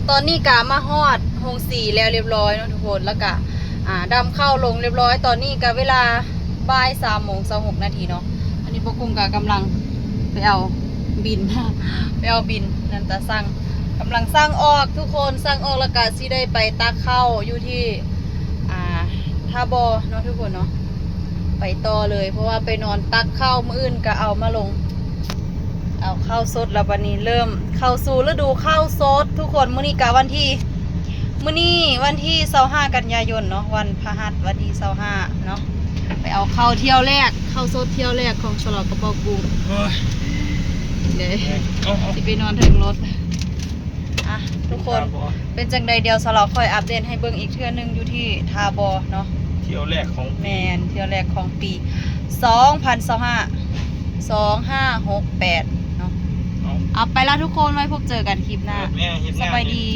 ຕອນນີ້ກະມາຮອດໂຮງສີແລ້ວລຽບລ້ອຍເນາະທຸກຄົນ ແລ້ວກະ ອ່າ ດຳເຂົ້າລົງລຽບລ້ອຍ. ຕອນນີ້ກະເວລາບ່າຍສາມໂມງຊາວຫົກນາທີເນາະ. ອັນນີ້ບໍ່ກຸ້ງກະກຳລັງໄປເອົາບິນ ໄປເອົາບິນນັ້ນຕາສັ່ງ ກຳລັງສັ່ງອອກທຸກຄົນ ສັ່ງອອກແລ້ວກະຊິໄດ້ໄປຕັກເຂົ້າຢູ່ທີ່ ອ່າ ທ່າບໍ່ເນາະທຸກຄົນເນາະ ໄປຕໍ່ເລີຍ ເພາະວ່າໄປນອນຕັກເຂົ້າ ມື້ອື່ນກະເອົາມາລົງ ເອົາເຂົ້າສົດແລ້ວ ບັດນີ້ເລີ່ມເຂົ້າສູ່ລະດູເຂົ້າສົດທຸກຄົນ. ມື້ນີ້ກະວັນທີ ມື້ນີ້ວັນທີຊາວຫ້າກັນຍາຍົນເນາະ ວັນພະຫັດ ວັນທີຊາວຫ້າເນາະ. ໄປເອົາເຂົ້າຖ້ຽວແລກ ເຂົ້າສົດຖ້ຽວແລກຂອງສະຫຼອກກະເປົາກຸ້ງ ໂອ້ຍ ເດ້ ເອົາໆ ຊິໄປນອນເທິງລົດ. ອ່ະ ທຸກຄົນ ເປັນຈັ່ງໃດ ດຽວສະຫຼອກຄ່ອຍອັບເດດໃຫ້ເບິ່ງອີກເທື່ອໜຶ່ງຢູ່ທີ່ທ່າບໍ່ເນາະ. ທ່ຽວແລກຂອງປີ ແມ່ນ ທ່ຽວແລກຂອງປີສອງພັນຊາວຫ້າ ສອງຫ້າຫົກແປດເນາະ. ເອົາ ເອົາ ໄປລະທຸກຄົນ ໄວ້ພົບເຈີກັນຄລິບໜ້າ ເອີ ແມ່ ຄລິບໜ້າ ສະບາຍດີ.